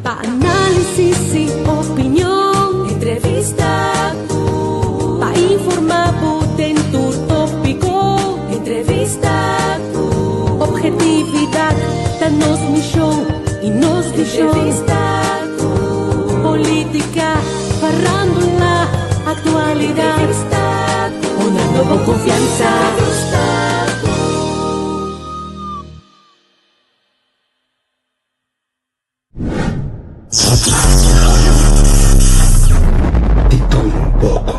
Pa análisis i opinion. Entrevista ku. Pa informá bo den tur tópiko. Entrevista ku. Objetividat ta nos mishon i nos vishon. Entrevista ku. Polítika, farándula, aktualidat. Entrevista ku. Honrando bo konfiansa. Entrevista ku. Di tur un poko.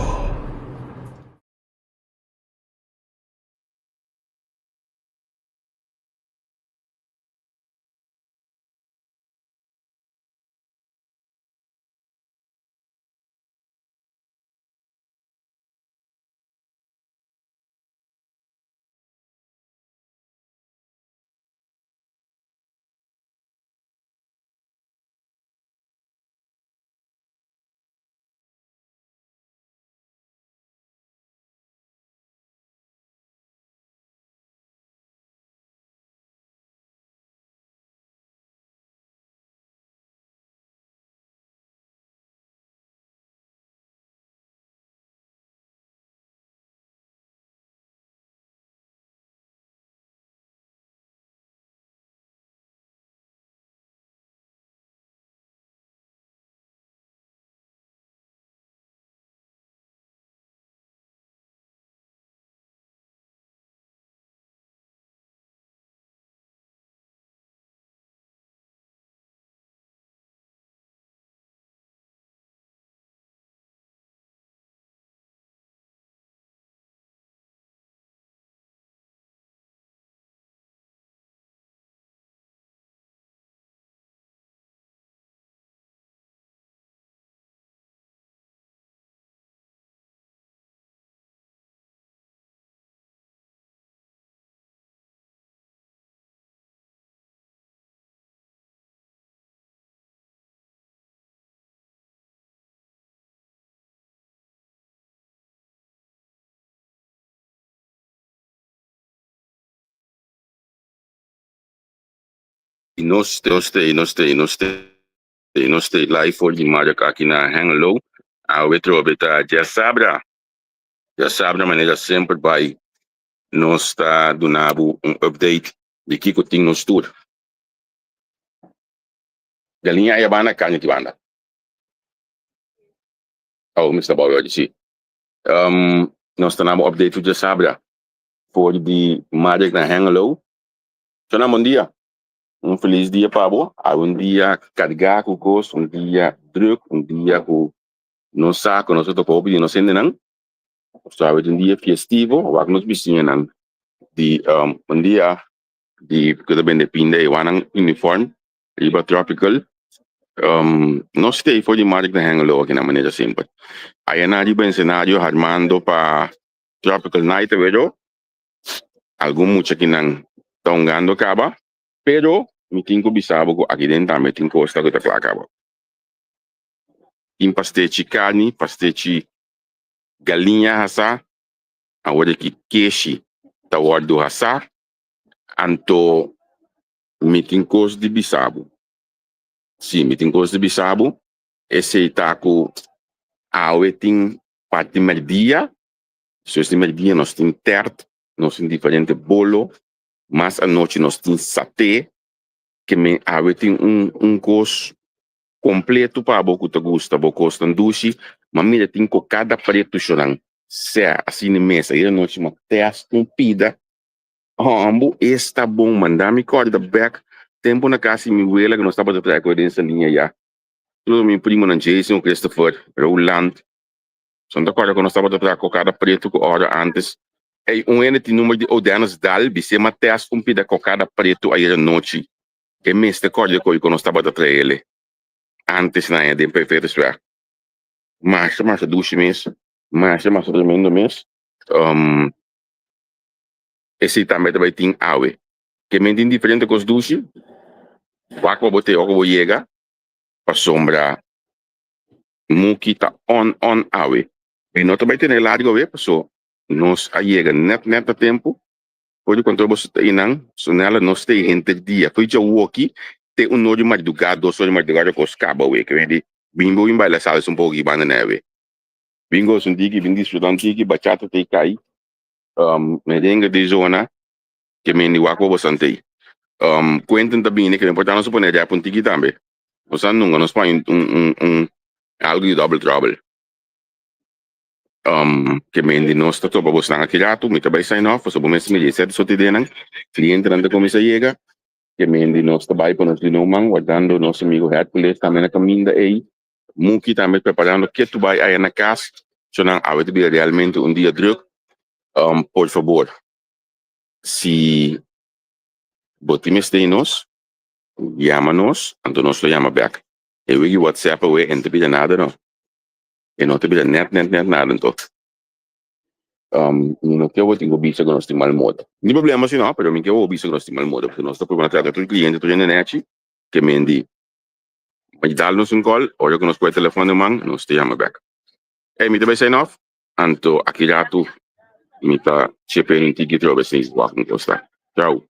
I nos nos te nos te nos te nos te live for di Mark aki na Hengelo. Awe trobe ta djasabra. Djasabra manera semper bai nos ta duna bo un update di kiko tin nos tur. Galiña aya banda carne ki banda. Oh, Mister Bouw, si. Nos ta na bo update for djasabra for di Mark na Hengelo. Shona bon dia. Un felis dia pa bo. Awe un dia kargá ku kos, un dia druk, un dia ku nos sa ku nos ta toka hopi di nos hendenan. So awe ta un dia festivo, wak nos bisiñanan di un dia di ku ta bende pinda e wanan uniform riba tropical. Nos stay for di Mark na Hengelo aki na manera semper. Ayanan riba ensenario harmando pa Tropical Night awero. Algun mucha kinan ta hungando kaba, pero mi tin ku bisa bo ku aki den tambe tin kos ta ku ta kla kaba. Tin pastechi karni, pastechi galiña hasá, awor aki keshi ta wòrdu hasá, anto mi tin kos di bisa bo. Sí, mi tin kos di bisa bo, esei ta ku awe tin parti mèrdia. Despues di merdia nos tin tert, nos tin diferente bolo, mas anochi nos tin saté, ke men awe tin un un kos kompleto pa bo ku ta gusta bo kosnan dushi, ma mira tin kokada pretu shonan, sea asina mes ayer anochi mi a test un pida, hombo esta bon manda mi kòrda bèk tempu na kas di mi wela ku nos tabata traha ku e den Saliña ya, tur mi primonan Jason, Christopher, Roland. So no ta kòrda ku nos tabata traha kokada pretu ku oro ántes. Ey, un hende tin number di Odennis Dal, bis'é ma tèst un pida kokada pretu ayera nochi. E mester kòrda koe ku nos tabata traele ántes na den Preferensweg. Masha, masha dushi mes. Masha, masha tremendo mes. Um, esei tambe ta bai tin awe. Ke men tin diferente kos dushi. Wak pa bo te ora ku bo yega, pasobra Muki ta on on awe. Mi no ta bai tene largo awe paso nos a yega net net na tempo. For di kontra boso ta einan, Sonella nos ta ei henter dia. Fo'i djawoki te un or di mardugá, dos or di mardugá ora kos kaba awe. Ke di bin bo bin baila salsa un poko aki banda nève. Bin gosa un tiki, bin disfrutá un tiki, bachata ta kai, merengue ta zona, ke men di wak pa boso antei. Quentin ta bini, ke men por ta nos a pone rap un tiki tambe. Nos a nunca nos pone un un un algo di double trouble. Ke men di nos ta topa bosnan aki ratu, mi ta bai sign off, pasobra bo mester mira e sèt soti denan, klientenan ta kuminsá yega, ke men di nos ta bai pa nos linoman, wardando nos amigo Hercules tambe na kaminda ei, Muki tambe preparando ketu bai aya na kas, so nan awe ta bira realmente un dia druk. Por fabor, si bo tin mester di nos, yama nos, anto nos lo yama bèk. E wiki WhatsApp awe e no ta bira nada no. E no ta bira nèt nèt nèt nada anto. Mi no ke bo tin ku bisa ku nos tin mal moda. Ni problema si no, pero mi ke bo bisa ku nos tin mal moda, pasobra nos ta purba na trata tur kliente tur hende nèchi, ke men di bai dal nos un kòl, ora ku nos pone telefòn den man, nos ta yama bèk. Ey, mi ta bai sign off, anto aki ratu mi ta chep'e un tiki trobe sin wak un kos ta. Chau.